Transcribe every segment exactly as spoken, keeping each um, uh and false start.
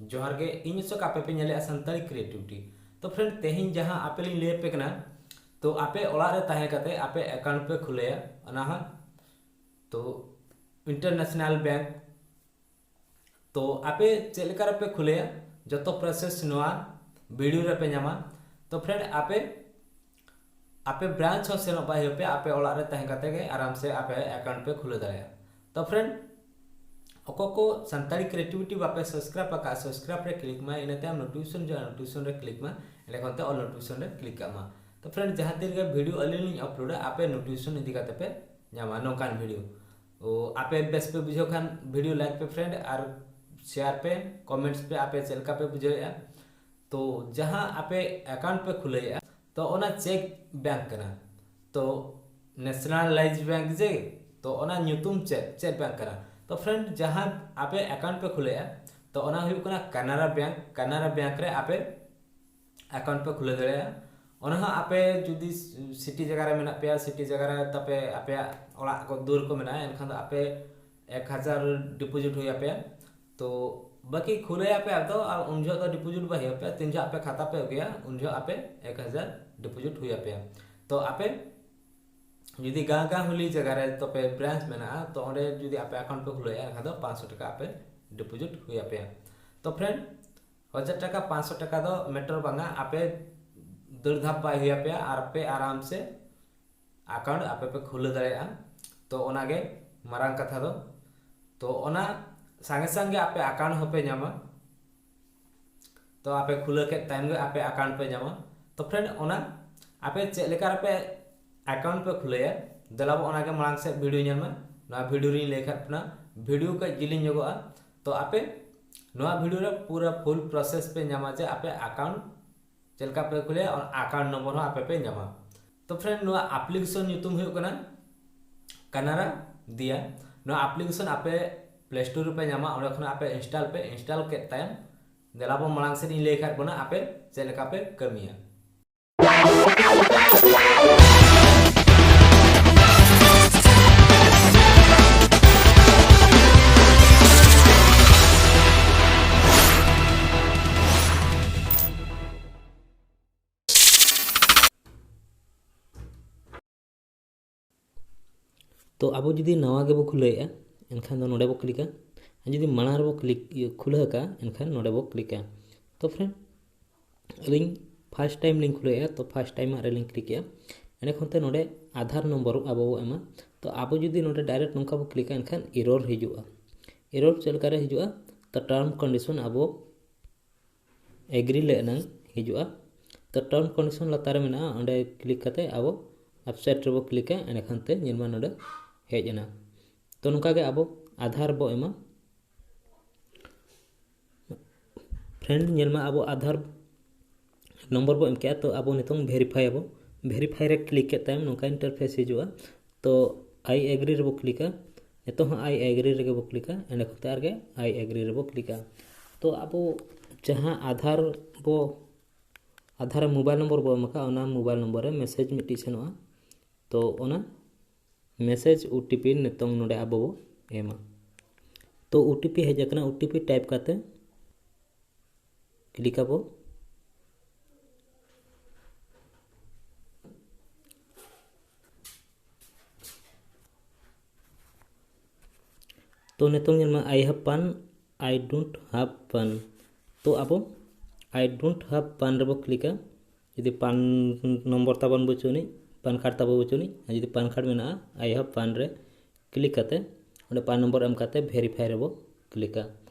ᱡᱚᱦᱟᱨ ᱜᱮ, ᱤᱧ ᱚᱥᱳᱠ, ᱟᱯᱮ ᱯᱮ ᱧᱮᱞᱮᱜᱼᱟ ᱥᱟᱱᱛᱟᱲᱤ ᱠᱨᱤᱭᱮᱴᱤᱵᱷᱤᱴᱤ᱾ ᱛᱚ ᱯᱷᱨᱮᱱᱰ, ᱛᱮᱦᱮᱧ ᱡᱟᱦᱟᱸ ᱟᱯᱮ ᱞᱤᱧ ᱞᱟᱹᱭ ᱟᱯᱮ ᱠᱟᱱᱟ, ᱛᱚ ᱟᱯᱮ ᱚᱲᱟᱜ ᱨᱮ ᱛᱟᱦᱮᱸ ᱠᱟᱛᱮ ᱟᱯᱮ ᱮᱠᱟᱣᱩᱱᱴ ᱯᱮ ᱠᱷᱩᱞᱟᱹᱭᱟ, ᱚᱱᱟ ᱦᱚᱸ ᱛᱚ ᱤᱱᱴᱟᱨᱱᱮᱥᱱᱟᱞ ᱵᱮᱝᱠ᱾ ᱛᱚ ᱟᱯᱮ ᱪᱮᱫ ᱞᱮᱠᱟ ᱨᱮᱯᱮ ᱠᱷᱩᱞᱟᱹᱭᱟ, ᱡᱚᱛᱚ ᱯᱨᱚᱥᱮᱥ ᱱᱚᱣᱟ ᱵᱷᱤᱰᱤᱭᱳ ᱨᱮᱯᱮ ᱧᱟᱢᱟ᱾ ᱛᱚ ᱯᱷᱨᱮᱱᱰ, ᱟᱯᱮ ᱟᱯᱮ ᱵᱨᱟᱧᱪ ᱦᱚᱸ ᱥᱮᱱᱚᱜ ᱵᱟᱭ ᱦᱩᱭᱩᱜ ᱯᱮ, ᱟᱯᱮ ᱚᱲᱟᱜ ᱨᱮ ᱛᱟᱦᱮᱸ ᱠᱟᱛᱮ ᱜᱮ ᱟᱨᱟᱢ ᱥᱮ ᱟᱯᱮ ᱮᱠᱟᱣᱩᱱᱴ ᱯᱮ ᱠᱷᱩᱞᱟᱹᱣ ᱫᱟᱲᱮᱭᱟᱜᱼᱟ᱾ ᱛᱚ ᱯᱷᱨᱮᱱᱰ, ᱚᱠᱚᱭ ᱠᱚ ᱥᱟᱱᱛᱟᱲᱤ ᱠᱨᱤᱭᱮᱴᱤᱵᱷᱤᱴᱤ ᱵᱟᱯᱮ ᱥᱟᱵᱥᱠᱨᱟᱭᱤᱵ ᱟᱠᱟᱫ, ᱥᱟᱵᱥᱠᱨᱟᱭᱤᱵ ᱨᱮ ᱠᱞᱤᱠ ᱢᱟ, ᱤᱱᱟᱹ ᱛᱟᱭᱚᱢ ᱱᱳᱴᱤᱯᱷᱤᱠᱮᱥᱚᱱ ᱦᱤᱡᱩᱜᱼᱟ, ᱱᱳᱴᱤᱯᱷᱤᱠᱮᱥᱚᱱ ᱨᱮ ᱠᱞᱤᱠ ᱢᱟ, ᱮᱸᱰᱮᱠᱷᱟᱱ ᱛᱮ ᱚᱞ ᱱᱳᱴᱤᱯᱷᱤᱠᱮᱥᱚᱱ ᱨᱮ ᱠᱞᱤᱠ ᱠᱟᱜ ᱢᱟ᱾ ᱛᱚ ᱯᱷᱨᱮᱱᱰ, ᱡᱟᱦᱟᱸ ᱛᱤᱱ ᱨᱮᱜᱮ ᱵᱷᱤᱰᱤᱭᱳ ᱟᱹᱞᱤᱧ ᱞᱤᱧ ᱟᱯᱞᱳᱰᱟ, ᱟᱯᱮ ᱱᱳᱴᱤᱯᱷᱤᱠᱮᱥᱚᱱ ᱤᱫᱤ ᱠᱟᱛᱮ ᱯᱮ ᱧᱟᱢᱟ ᱱᱚᱝᱠᱟᱱ ᱵᱷᱤᱰᱤᱭᱳ᱾ ᱳ, ᱟᱯᱮ ᱵᱮᱥ ᱯᱮ ᱵᱩᱡᱷᱟᱹᱣ ᱠᱷᱟᱱ ᱵᱷᱤᱰᱤᱭᱳ ᱞᱟᱭᱤᱠ ᱯᱮ ᱯᱷᱨᱮᱱᱰ, ᱟᱨ ᱥᱮᱭᱟᱨ ᱯᱮ, ᱠᱚᱢᱮᱱᱴᱥ ᱯᱮ, ᱟᱯᱮ ᱪᱮᱫ ᱞᱮᱠᱟ ᱯᱮ ᱵᱩᱡᱷᱟᱹᱣᱮᱫᱼᱟ᱾ ᱛᱚ ᱡᱟᱦᱟᱸ ᱟᱯᱮ ᱮᱠᱟᱣᱩᱱᱴ ᱯᱮ ᱠᱷᱩᱞᱟᱹᱣᱮᱫᱼᱟ, ᱛᱚ ᱚᱱᱟ ᱪᱮᱠ ᱵᱮᱝᱠ ᱠᱟᱱᱟ, ᱛᱚ ᱱᱮᱥᱱᱟᱞᱟᱭᱤᱡᱽ ᱵᱮᱝᱠ ᱡᱮ, ᱛᱚ ᱚᱱᱟ ᱧᱩᱛᱩᱢ ᱪᱮᱫ, ᱪᱮᱫ ᱵᱮᱝᱠ ᱠᱟᱱᱟ? ᱛᱚ ᱯᱷᱨᱮᱱᱰ, ᱡᱟᱦᱟᱸ ᱟᱯᱮ ᱮᱠᱟᱣᱩᱱᱴ ᱯᱮ ᱠᱷᱩᱞᱟᱹᱣᱮᱫᱼᱟ, ᱛᱚ ᱚᱱᱟ ᱦᱩᱭᱩᱜ ᱠᱟᱱᱟ ᱠᱟᱱᱟᱨᱟ ᱵᱮᱝᱠ᱾ ᱠᱟᱱᱟᱨᱟ ᱵᱮᱝᱠ ᱨᱮ ᱟᱯᱮ ᱮᱠᱟᱣᱩᱱᱴ ᱯᱮ ᱠᱷᱩᱞᱟᱹᱣ ᱫᱟᱲᱮᱭᱟᱜᱼᱟ᱾ ᱚᱱᱟ ᱦᱚᱸ ᱟᱯᱮ ᱡᱩᱫᱤ ᱥᱤᱴᱤ ᱡᱟᱭᱜᱟ ᱨᱮ ᱢᱮᱱᱟᱜ ᱯᱮᱭᱟ, ᱥᱤᱴᱤ ᱡᱟᱭᱜᱟ ᱨᱮ ᱛᱟᱯᱮ ᱟᱯᱮᱭᱟᱜ ᱚᱲᱟᱜ ᱠᱚ, ᱫᱩᱣᱟᱹᱨ ᱠᱚ ᱢᱮᱱᱟᱜᱼᱟ, ᱮᱱᱠᱷᱟᱱ ᱫᱚ ᱟᱯᱮ ᱮᱠ ᱦᱟᱡᱟᱨ ᱰᱤᱯᱚᱡᱤᱴ ᱦᱩᱭ ᱟᱯᱮᱭᱟ᱾ ᱛᱚ ᱵᱟᱹᱠᱤ ᱠᱷᱩᱞᱟᱹᱭᱟᱯᱮ ᱟᱫᱚ, ᱟᱨ ᱩᱱ ᱡᱚᱦᱚᱜ ᱫᱚ ᱰᱤᱯᱚᱡᱤᱴ ᱵᱟᱭ ᱦᱩᱭᱩᱜᱼᱟ, ᱛᱤᱱ ᱡᱚᱦᱚᱜ ᱟᱯᱮ ᱠᱷᱟᱛᱟ ᱯᱮ ᱟᱹᱜᱩᱭᱟ, ᱩᱱ ᱡᱚᱦᱚᱜ ᱟᱯᱮ ᱮᱠ ᱦᱟᱡᱟᱨ ᱰᱤᱯᱚᱡᱤᱴ ᱦᱩᱭ ᱟᱯᱮᱭᱟ᱾ ᱛᱚ ᱟᱯᱮ ᱡᱩᱫᱤ ᱜᱟᱸ ᱜᱟᱸ ᱦᱩᱞᱤ ᱡᱟᱭᱜᱟ ᱨᱮ ᱛᱟᱯᱮ ᱵᱨᱟᱧᱪ ᱢᱮᱱᱟᱜᱼᱟ, ᱛᱚ ᱚᱸᱰᱮ ᱡᱩᱫᱤ ᱟᱯᱮ ᱮᱠᱟᱣᱩᱱᱴ ᱯᱮ ᱠᱷᱩᱞᱟᱹᱣᱮᱫᱼᱟ, ᱮᱱᱠᱷᱟᱱ ᱫᱚ ᱯᱟᱸᱪᱥᱚ ᱴᱟᱠᱟ ᱟᱯᱮ ᱰᱤᱯᱚᱡᱤᱴ ᱦᱩᱭ ᱟᱯᱮᱭᱟ᱾ ᱛᱚ ᱯᱷᱨᱮᱱᱰ, ᱦᱟᱡᱟᱨ ᱴᱟᱠᱟ, ᱯᱟᱸᱪᱥᱚ ᱴᱟᱠᱟ ᱫᱚ ᱢᱮᱴᱟᱨ ᱵᱟᱝᱟ, ᱟᱯᱮ ᱫᱟᱹᱲ ᱫᱷᱟᱯ ᱵᱟᱭ ᱦᱩᱭ ᱟᱯᱮᱭᱟ, ᱟᱨ ᱯᱮ ᱟᱨᱟᱢ ᱥᱮ ᱮᱠᱟᱣᱩᱱᱴ ᱟᱯᱮ ᱯᱮ ᱠᱷᱩᱞᱟᱹᱣ ᱫᱟᱲᱮᱭᱟᱜᱼᱟ᱾ ᱛᱚ ᱚᱱᱟᱜᱮ ᱢᱟᱨᱟᱝ ᱠᱟᱛᱷᱟ ᱫᱚ᱾ ᱛᱚ ᱚᱱᱟ ᱥᱟᱸᱜᱮ ᱥᱟᱸᱜᱮ ᱟᱯᱮ ᱮᱠᱟᱣᱩᱱᱴ ᱦᱚᱸᱯᱮ ᱧᱟᱢᱟ᱾ ᱛᱚ ᱟᱯᱮ ᱠᱷᱩᱞᱟᱹᱣ ᱠᱮᱫ ᱛᱟᱭᱚᱢ ᱜᱮ ᱟᱯᱮ ᱮᱠᱟᱣᱩᱱᱴ ᱯᱮ ᱧᱟᱢᱟ᱾ ᱛᱚ ᱯᱷᱨᱮᱱᱰ, ᱚᱱᱟ ᱟᱯᱮ ᱪᱮᱫ ᱞᱮᱠᱟ ᱨᱮᱯᱮ ᱮᱠᱟᱣᱩᱱᱴ ᱯᱮ ᱠᱷᱩᱞᱟᱹᱭᱟ, ᱫᱮᱞᱟ ᱵᱚ ᱚᱱᱟᱜᱮ ᱢᱟᱲᱟᱝ ᱥᱮᱫ ᱵᱷᱤᱰᱤᱭᱳ ᱧᱮᱞ ᱢᱮ᱾ ᱱᱚᱣᱟ ᱵᱷᱤᱰᱤᱭᱳ ᱨᱤᱧ ᱞᱟᱹᱭ ᱠᱟᱫ ᱵᱚᱱᱟ, ᱵᱷᱤᱰᱤᱭᱳ ᱠᱟᱹᱡ ᱡᱤᱞᱤᱧ ᱧᱚᱜᱚᱜᱼᱟ᱾ ᱛᱚ ᱟᱯᱮ ᱱᱚᱣᱟ ᱵᱷᱤᱰᱤᱭᱳ ᱨᱮ ᱯᱩᱨᱟᱹ ᱯᱷᱩᱞ ᱯᱨᱚᱥᱮᱥ ᱯᱮ ᱧᱟᱢᱟ, ᱡᱮ ᱟᱯᱮ ᱮᱠᱟᱣᱩᱱᱴ ᱪᱮᱫ ᱞᱮᱠᱟ ᱯᱮ ᱠᱷᱩᱞᱟᱹᱭᱟ, ᱚᱱᱟ ᱮᱠᱟᱣᱩᱱᱴ ᱱᱚᱢᱵᱚᱨ ᱦᱚᱸ ᱟᱯᱮ ᱯᱮ ᱧᱟᱢᱟ᱾ ᱛᱚ ᱯᱷᱨᱮᱱᱰ, ᱱᱚᱣᱟ ᱟᱯᱞᱤᱠᱮᱥᱚᱱ ᱧᱩᱛᱩᱢ ᱦᱩᱭᱩᱜ ᱠᱟᱱᱟ ᱠᱟᱱᱟᱨᱟ ᱫᱤᱭᱟ᱾ ᱱᱚᱣᱟ ᱟᱯᱞᱤᱠᱮᱥᱚᱱ ᱟᱯᱮ ᱯᱞᱮ ᱥᱴᱳᱨ ᱨᱮᱯᱮ ᱧᱟᱢᱟ, ᱚᱸᱰᱮ ᱠᱷᱚᱱᱟᱜ ᱟᱯᱮ ᱤᱱᱥᱴᱚᱞ ᱯᱮ᱾ ᱤᱱᱥᱴᱚᱞ ᱠᱮᱫ ᱛᱟᱭᱚᱢ ᱫᱮᱞᱟ ᱵᱚ ᱢᱟᱲᱟᱝ ᱥᱮᱫ ᱤᱧ ᱞᱟᱹᱭ ᱠᱟᱫ ᱵᱚᱱᱟ ᱟᱯᱮ ᱪᱮᱫ ᱞᱮᱠᱟ ᱯᱮ ᱠᱟᱹᱢᱤᱭᱟ᱾ ᱛᱚ ᱟᱵᱚ ᱡᱩᱫᱤ ᱱᱟᱣᱟ ᱜᱮᱵᱚ ᱠᱷᱩᱞᱟᱹᱣᱮᱫᱼᱟ, ᱮᱱᱠᱷᱟᱱ ᱫᱚ ᱱᱚᱰᱮ ᱵᱚ ᱠᱞᱤᱠᱟ᱾ ᱟᱨ ᱡᱩᱫᱤ ᱢᱟᱲᱟᱝ ᱨᱮᱵᱚ ᱠᱞᱤᱠ ᱤᱭᱟᱹ ᱠᱷᱩᱞᱟᱹᱣ ᱟᱠᱟᱫᱼᱟ, ᱮᱱᱠᱷᱟᱱ ᱱᱚᱰᱮ ᱵᱚ ᱠᱞᱤᱠᱟ᱾ ᱛᱚ ᱯᱷᱨᱮᱱᱰ, ᱟᱹᱞᱤᱧ ᱯᱷᱟᱥᱴ ᱴᱟᱭᱤᱢ ᱞᱤᱧ ᱠᱷᱩᱞᱟᱹᱣᱮᱫᱼᱟ, ᱛᱚ ᱯᱷᱟᱥᱴ ᱴᱟᱭᱤᱢ ᱟᱜ ᱨᱮᱞᱤᱧ ᱠᱞᱤᱠᱮᱜᱼᱟ᱾ ᱮᱸᱰᱮ ᱠᱷᱚᱱ ᱛᱮ ᱱᱚᱰᱮ ᱟᱫᱷᱟᱨ ᱱᱚᱢᱵᱚᱨ ᱟᱵᱚ ᱵᱚ ᱮᱢᱟ᱾ ᱛᱚ ᱟᱵᱚ ᱡᱩᱫᱤ ᱱᱚᱰᱮ ᱰᱟᱭᱨᱮᱠᱴ ᱱᱚᱝᱠᱟ ᱵᱚ ᱠᱞᱤᱠᱟ, ᱮᱱᱠᱷᱟᱱ ᱮᱨᱚᱨ ᱦᱤᱡᱩᱜᱼᱟ᱾ ᱮᱨᱚᱨ ᱪᱮᱫ ᱞᱮᱠᱟᱨᱮ ᱦᱤᱡᱩᱜᱼᱟ? ᱛᱚ ᱴᱟᱨᱢ ᱠᱚᱱᱰᱤᱥᱚᱱ ᱟᱵᱚ ᱮᱜᱽᱨᱤ ᱞᱮ ᱮᱱᱟᱝ ᱦᱤᱡᱩᱜᱼᱟ᱾ ᱛᱚ ᱴᱟᱨᱢ ᱠᱚᱱᱰᱤᱥᱚᱱ ᱞᱟᱛᱟᱨ ᱨᱮ ᱢᱮᱱᱟᱜᱼᱟ, ᱚᱸᱰᱮ ᱠᱞᱤᱠ ᱠᱟᱛᱮ ᱟᱵᱚ ᱟᱯᱥᱮᱴ ᱨᱮᱵᱚ ᱠᱞᱤᱠᱟ᱾ ᱮᱸᱰᱮᱠᱷᱟᱱ ᱛᱮ ᱧᱮᱞ ᱢᱟ ᱱᱚᱰᱮ ᱦᱮᱡ ᱮᱱᱟ᱾ ᱛᱚ ᱱᱚᱝᱠᱟ ᱜᱮ ᱟᱵᱚ ᱟᱫᱷᱟᱨ ᱵᱚ ᱮᱢᱟ᱾ ᱯᱷᱨᱮᱱᱰ, ᱧᱮᱞ ᱢᱟ ᱟᱵᱚ ᱟᱫᱷᱟᱨ ᱱᱚᱢᱵᱚᱨ ᱵᱚ ᱮᱢ ᱠᱮᱜᱼᱟ᱾ ᱛᱚ ᱟᱵᱚ ᱱᱤᱛᱚᱝ ᱵᱷᱮᱨᱤᱯᱷᱟᱭ ᱟᱵᱚ᱾ ᱵᱷᱮᱨᱤᱯᱷᱟᱭ ᱨᱮ ᱠᱞᱤᱠ ᱠᱮᱫ ᱛᱟᱭᱚᱢ ᱱᱚᱝᱠᱟ ᱤᱱᱴᱟᱨᱯᱷᱮᱥ ᱦᱤᱡᱩᱜᱼᱟ᱾ ᱛᱚ ᱟᱭ ᱮᱜᱽᱨᱤ ᱨᱮᱵᱚ ᱠᱞᱤᱠᱟ᱾ ᱱᱤᱛᱚᱜ ᱦᱚᱸ ᱟᱭ ᱮᱜᱽᱨᱤ ᱨᱮᱜᱮ ᱵᱚ ᱠᱞᱤᱠᱟ᱾ ᱮᱸᱰᱮ ᱠᱷᱚᱱ ᱛᱮ ᱟᱨᱜᱮ ᱟᱭ ᱮᱜᱽᱨᱤ ᱨᱮᱵᱚ ᱠᱞᱤᱠᱟ᱾ ᱛᱚ ᱟᱵᱚ ᱡᱟᱦᱟᱸ ᱟᱫᱷᱟᱨ ᱵᱚ ᱟᱫᱷᱟᱨ ᱨᱮ ᱢᱳᱵᱟᱭᱤᱞ ᱱᱚᱢᱵᱚᱨ ᱵᱚ ᱮᱢ ᱟᱠᱟᱫ, ᱚᱱᱟ ᱢᱳᱵᱟᱭᱤᱞ ᱱᱚᱢᱵᱚᱨ ᱨᱮ ᱢᱮᱥᱮᱡᱽ ᱢᱤᱫᱴᱤᱡ ᱥᱮᱱᱚᱜᱼᱟ᱾ ᱛᱚ ᱚᱱᱟ ᱢᱮᱥᱮᱡᱽ ᱳ ᱴᱤ ᱯᱤ ᱱᱤᱛᱚᱝ ᱱᱚᱰᱮ ᱟᱵᱚ ᱵᱚ ᱮᱢᱟ᱾ ᱛᱚ ᱳ ᱴᱤ ᱯᱤ ᱦᱮᱡ ᱟᱠᱟᱱᱟ, ᱳ ᱴᱤ ᱯᱤ ᱴᱟᱭᱤᱯ ᱠᱟᱛᱮ ᱠᱞᱤᱠ ᱟᱵᱚ᱾ ᱛᱚ ᱱᱤᱛᱚᱝ ᱧᱮᱞ ᱢᱮ, I have PAN, I don't have PAN᱾ ᱛᱚ ᱟᱵᱚ I don't have PAN ᱨᱮᱵᱚ ᱠᱞᱤᱠᱟ᱾ ᱡᱩᱫᱤ ᱯᱟᱱ ᱱᱚᱢᱵᱚᱨ ᱛᱟᱵᱚᱱ ᱵᱟᱹᱪᱩᱜ ᱟᱹᱱᱤᱡ, ᱯᱟᱱ ᱠᱟᱨᱰ ᱛᱟᱵᱚ ᱵᱟᱹᱪᱩᱜ ᱟᱹᱱᱤᱡ, ᱟᱨ ᱡᱩᱫᱤ ᱯᱟᱱ ᱠᱟᱨᱰ ᱢᱮᱱᱟᱜᱼᱟ, I have PAN ᱨᱮ ᱠᱞᱤᱠ ᱠᱟᱛᱮ ᱚᱸᱰᱮ ᱯᱟᱱ ᱱᱚᱢᱵᱚᱨ ᱮᱢ ᱠᱟᱛᱮ ᱵᱷᱮᱨᱤᱯᱷᱟᱭ ᱨᱮᱵᱚ ᱠᱞᱤᱠᱟ᱾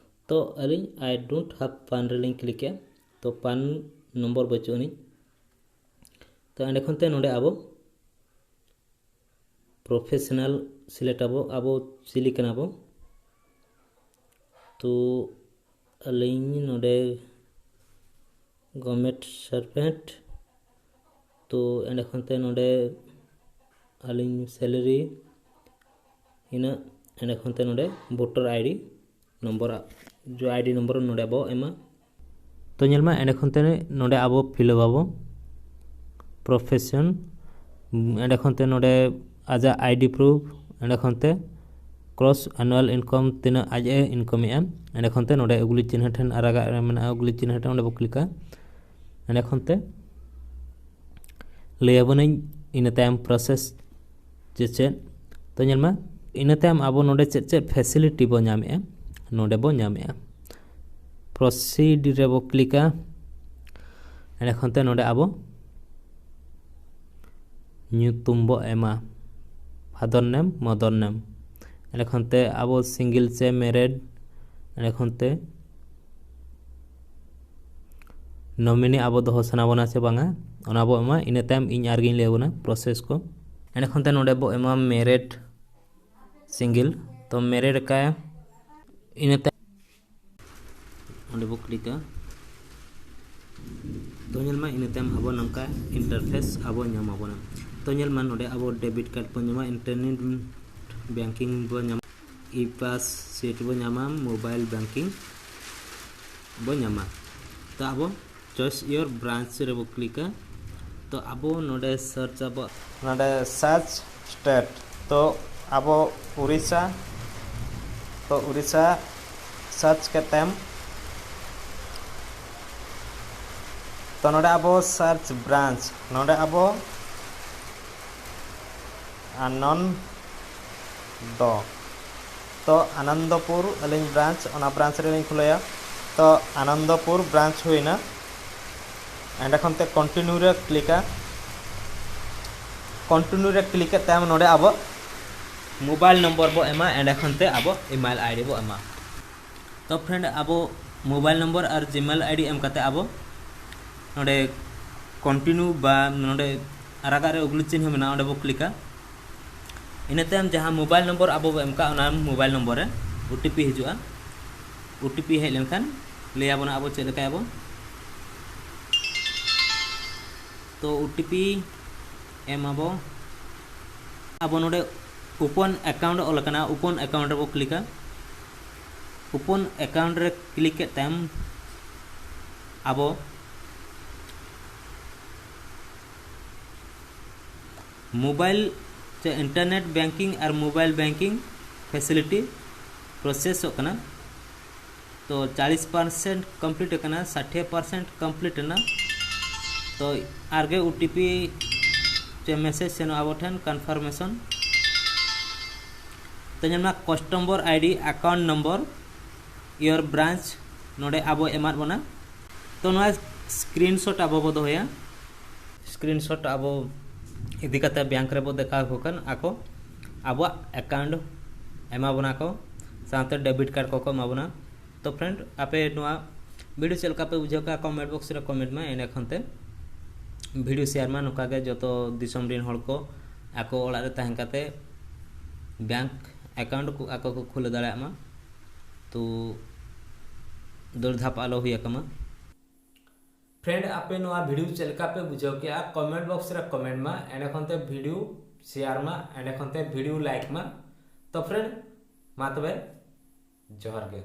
ᱛᱚ ᱟᱹᱞᱤᱧ I don't have PAN ᱨᱮᱞᱤᱧ ᱠᱞᱤᱠᱮᱜᱼᱟ᱾ ᱛᱚ ᱯᱟᱱ ᱱᱚᱢᱵᱚᱨ ᱵᱟᱹᱪᱩᱜ ᱟᱹᱱᱤᱡ᱾ ᱛᱚ ᱮᱸᱰᱮ ᱠᱷᱚᱱ ᱛᱮ ᱱᱚᱰᱮ ᱟᱵᱚ ᱯᱨᱚᱯᱷᱮᱥᱚᱱᱟᱞ ᱥᱤᱞᱮᱠᱴ ᱟᱵᱚ, ᱟᱵᱚ ᱪᱤᱞᱤ ᱠᱟᱱᱟ ᱵᱚ᱾ ᱛᱚ ᱟᱹᱞᱤᱧ ᱱᱚᱰᱮ ᱜᱚᱵᱷᱢᱮᱱᱴ ᱥᱟᱨᱵᱷᱮᱱᱴ᱾ ᱛᱚ ᱮᱸᱰᱮ ᱠᱷᱚᱱ ᱛᱮ ᱱᱚᱰᱮ ᱟᱹᱞᱤᱧ ᱥᱮᱞᱟᱨᱤ ᱤᱱᱟᱹᱜ᱾ ᱮᱸᱰᱮ ᱠᱷᱚᱱ ᱛᱮ ᱱᱚᱰᱮ ᱵᱷᱳᱴᱟᱨ ᱟᱭᱰᱤ ᱱᱚᱢᱵᱚᱨ, ᱡᱚ ᱟᱭᱰᱤ ᱱᱚᱢᱵᱚᱨ ᱱᱚᱰᱮ ᱵᱚ ᱮᱢᱟ᱾ ᱛᱚ ᱧᱮᱞ ᱢᱟ, ᱮᱸᱰᱮ ᱠᱷᱚᱱ ᱛᱮ ᱱᱚᱰᱮ ᱟᱵᱚ ᱯᱷᱤᱞᱟᱯ ᱟᱵᱚ ᱯᱨᱚᱯᱷᱮᱥᱚᱱ᱾ ᱮᱸᱰᱮ ᱠᱷᱚᱱ ᱛᱮ ᱱᱚᱰᱮ ᱟᱡᱟᱜ ᱟᱭᱰᱤ ᱯᱨᱩᱯᱷ, ᱮᱸᱰᱮ ᱠᱷᱚᱱ ᱛᱮ ᱠᱨᱚᱥ ᱟᱱᱩᱣᱟᱞ ᱤᱱᱠᱟᱢ ᱛᱤᱱᱟᱹᱜ ᱟᱡ ᱮ ᱤᱱᱠᱟᱢᱮᱜᱼᱟ᱾ ᱮᱸᱰᱮ ᱠᱷᱚᱱ ᱛᱮ ᱱᱚᱰᱮ ᱩᱜᱽᱞᱤ ᱪᱤᱱᱦᱟᱹ ᱴᱷᱮᱱ ᱟᱨᱟᱜᱟᱜ ᱨᱮ ᱢᱮᱱᱟᱜᱼᱟ, ᱩᱜᱽᱞᱤ ᱪᱤᱱᱦᱟᱹ ᱴᱷᱮᱱ ᱚᱸᱰᱮ ᱵᱚ ᱠᱞᱤᱠᱟ᱾ ᱮᱸᱰᱮ ᱠᱷᱚᱱ ᱛᱮ ᱞᱟᱹᱭ ᱟᱵᱚᱱᱟᱹᱧ ᱤᱱᱟᱹ ᱛᱟᱭᱚᱢ ᱯᱨᱚᱥᱮᱥ ᱡᱮ ᱪᱮᱫ᱾ ᱛᱚ ᱧᱮᱞ ᱢᱮ, ᱤᱱᱟᱹ ᱛᱟᱭᱚᱢ ᱟᱵᱚ ᱱᱚᱰᱮ ᱪᱮᱫ ᱪᱮᱫ facility ᱵᱚ ᱧᱟᱢᱮᱜᱼᱟ, ᱱᱚᱰᱮ ᱵᱚ ᱧᱟᱢᱮᱜᱼᱟ᱾ Proceed ᱨᱮᱵᱚ ᱠᱞᱤᱠᱟ᱾ ᱮᱸᱰᱮᱠᱷᱟᱱ ᱛᱮ ᱱᱚᱰᱮ ᱟᱵᱚ ᱧᱩᱛᱩᱢ ᱵᱚ ᱮᱢᱟ, father name, mother name᱾ ᱮᱸᱰᱮᱠᱷᱟᱱ ᱛᱮ ᱟᱵᱚ single ᱥᱮ married, ᱮᱸᱰᱮᱠᱷᱟᱱ ᱛᱮ nominee ᱟᱵᱚ ᱫᱚᱦᱚ ᱥᱟᱱᱟ ᱵᱚᱱᱟ ᱥᱮ ᱵᱟᱝᱟ, ᱚᱱᱟ ᱵᱚ ᱮᱢᱟ᱾ ᱤᱱᱟᱹ ᱛᱟᱭᱚᱢ ᱤᱧ ᱟᱨᱜᱤᱧ ᱞᱟᱹᱭ ᱟᱵᱚᱱᱟ process ᱠᱚ᱾ ᱮᱸᱰᱮᱠᱷᱟᱱ ᱛᱮ ᱱᱚᱰᱮ ᱵᱚ ᱮᱢᱟ married single, ᱛᱚ married ᱠᱟᱭᱟ᱾ ᱤᱱᱟᱹ ᱛᱟᱭᱚᱢ ᱚᱸᱰᱮ ᱵᱚ ᱠᱞᱤᱠᱟ᱾ ᱛᱚ ᱧᱮᱞ ᱢᱟ, ᱤᱱᱟᱹ ᱛᱟᱭᱚᱢ ᱟᱵᱚ ᱱᱚᱝᱠᱟ interface ᱟᱵᱚ ᱧᱟᱢ ᱟᱵᱚᱱᱟ᱾ ᱛᱚ ᱧᱮᱞ ᱢᱟ, ᱱᱚᱰᱮ ᱟᱵᱚ debit card ᱵᱚ ᱧᱟᱢᱟ, internet banking ᱵᱚ ᱧᱟᱢᱟ, e-pass sheet ᱵᱚ ᱧᱟᱢᱟ, mobile banking ᱵᱚ ᱧᱟᱢᱟ᱾ ᱛᱚ ᱟᱵᱚ choose your branch ᱨᱮᱵᱚ ᱠᱞᱤᱠᱟ᱾ ᱛᱚ ᱟᱵᱚ ᱱᱚᱰᱮ search ᱟᱵᱚ, ᱱᱚᱰᱮ search state, ᱛᱚ ᱟᱵᱚ ᱩᱲᱤᱥᱥᱟ, ᱛᱚ ᱩᱲᱤᱥᱥᱟ search ᱠᱟᱛᱮᱢ, ᱛᱚ ᱱᱚᱰᱮ ᱟᱵᱚ search branch, ᱱᱚᱰᱮ ᱟᱵᱚ ᱟᱱᱚᱱᱫᱚ, ᱛᱚ ᱟᱱᱚᱱᱫᱚᱯᱩᱨ ᱟᱹᱞᱤᱧ branch, ᱚᱱᱟ branch ᱨᱮᱞᱤᱧ ᱠᱷᱩᱞᱟᱹᱭᱟ᱾ ᱛᱚ ᱟᱱᱚᱱᱫᱚᱯᱩᱨ branch ᱦᱩᱭᱱᱟ᱾ ᱮᱸᱰᱮ ᱠᱷᱚᱱ ᱛᱮ continue ᱨᱮ ᱠᱞᱤᱠᱟ᱾ Continue ᱨᱮ ᱠᱞᱤᱠ ᱠᱟᱛᱮ ᱛᱟᱭᱚᱢ ᱱᱚᱰᱮ ᱟᱵᱚ mobile number ᱵᱚ ᱮᱢᱟ, ᱮᱸᱰᱮ ᱠᱷᱚᱱ ᱛᱮ ᱟᱵᱚ email ID ᱵᱚ ᱮᱢᱟ᱾ ᱛᱚ friend, ᱟᱵᱚ mobile number ᱟᱨ Gmail ID ᱮᱢ ᱠᱟᱛᱮ ᱟᱵᱚ ᱱᱚᱰᱮ continue ᱵᱟ ᱱᱚᱰᱮ ᱟᱨᱟᱜᱟᱜ ᱨᱮ ᱩᱜᱽᱞᱤ ᱪᱤᱱᱦᱟᱹ ᱢᱮᱱᱟᱜᱼᱟ, ᱚᱸᱰᱮ ᱵᱚ ᱠᱞᱤᱠᱟ᱾ ᱤᱱᱟᱹ ᱛᱟᱭᱚᱢ ᱡᱟᱦᱟᱸ mobile number ᱟᱵᱚ ᱵᱚ ᱮᱢ ᱠᱟᱜᱼᱟ, ᱚᱱᱟ mobile number ᱨᱮ OTP ᱦᱤᱡᱩᱜᱼᱟ᱾ OTP ᱦᱮᱡ ᱞᱮᱱᱠᱷᱟᱱ ᱞᱟᱹᱭ ᱟᱵᱚᱱᱟ ᱟᱵᱚ ᱪᱮᱫ ᱞᱮᱠᱟᱭᱟᱵᱚ᱾ ᱛᱚ OTP ᱮᱢ ᱟᱵᱚ᱾ ᱟᱵᱚ ᱱᱚᱰᱮ open account ᱚᱞ ᱟᱠᱟᱱᱟ, open account ᱨᱮᱵᱚ ᱠᱞᱤᱠᱟ᱾ Open account ᱨᱮ ᱠᱞᱤᱠ ᱠᱮᱫ ᱛᱟᱭᱚᱢ ᱟᱵᱚ mobile ᱥᱮ internet banking ᱟᱨ mobile banking facility processᱚᱜ ᱠᱟᱱᱟ᱾ ᱛᱚ ᱪᱟᱞᱤᱥ percent complete ᱟᱠᱟᱱᱟ, ᱥᱟᱴᱷᱮ percent complete ᱮᱱᱟ᱾ ᱛᱚ ᱟᱨᱜᱮ OTP ᱪᱮ message ᱥᱮᱱᱚᱜᱼᱟ ᱟᱵᱚ ᱴᱷᱮᱱ confirmation᱾ ᱛᱚ ᱧᱮᱞ ᱢᱮ, customer ID, account number, your branch, ᱱᱚᱰᱮ ᱟᱵᱚ ᱮᱢᱟᱫ ᱵᱚᱱᱟ᱾ ᱛᱚ ᱱᱚᱣᱟ screenshot ᱟᱵᱚ ᱵᱚ ᱫᱚᱦᱚᱭᱟ᱾ Screenshot ᱟᱵᱚ ᱤᱫᱤ ᱠᱟᱛᱮ ᱵᱮᱝᱠ ᱨᱮᱵᱚ ᱫᱮᱠᱷᱟᱣ ᱟᱠᱚ ᱠᱷᱟᱱ ᱟᱠᱚ ᱟᱵᱚᱣᱟᱜ account ᱮᱢᱟ ᱵᱚᱱᱟ ᱠᱚ, ᱥᱟᱶᱛᱮ debit card ᱠᱚᱠᱚ ᱮᱢᱟ ᱵᱚᱱᱟ᱾ ᱛᱚ friend, ᱟᱯᱮ ᱱᱚᱣᱟ video ᱪᱮᱫ ᱞᱮᱠᱟ ᱯᱮ ᱵᱩᱡᱷᱟᱹᱣ ᱠᱮᱫᱟ, comment box ᱨᱮ comment ᱢᱟ᱾ ᱮᱸᱰᱮ ᱠᱷᱟᱱ ᱛᱮ video share ᱢᱟ, ᱱᱚᱝᱠᱟ ᱜᱮ ᱡᱚᱛᱚ ᱫᱤᱥᱚᱢ ᱨᱮᱱ ᱦᱚᱲ ᱠᱚ ᱟᱠᱚ ᱚᱲᱟᱜ ᱨᱮ ᱛᱟᱦᱮᱸ ᱠᱟᱛᱮ bank account ᱠᱚ ᱟᱠᱚ ᱠᱚ ᱠᱷᱩᱞᱟᱹᱣ ᱫᱟᱲᱮᱭᱟᱜ ᱢᱟ᱾ ᱛᱚ ᱫᱟᱹᱲ ᱫᱷᱟᱯ ᱟᱞᱚ ᱦᱩᱭ ᱟᱠᱚ ᱢᱟ᱾ Friend, ᱟᱯᱮ ᱱᱚᱣᱟ video ᱪᱮᱫ ᱞᱮᱠᱟ ᱯᱮ ᱵᱩᱡᱷᱟᱹᱣ ᱠᱮᱜᱼᱟ, comment box ᱨᱮ comment ᱢᱟ, ᱮᱸᱰᱮ ᱠᱷᱟᱱ ᱛᱮ video share ᱢᱟ, ᱮᱸᱰᱮ ᱠᱷᱟᱱ ᱛᱮ video like ᱢᱟ᱾ ᱛᱚ friend, ᱢᱟ ᱛᱚᱵᱮ, ᱡᱚᱦᱟᱨ ᱜᱮ᱾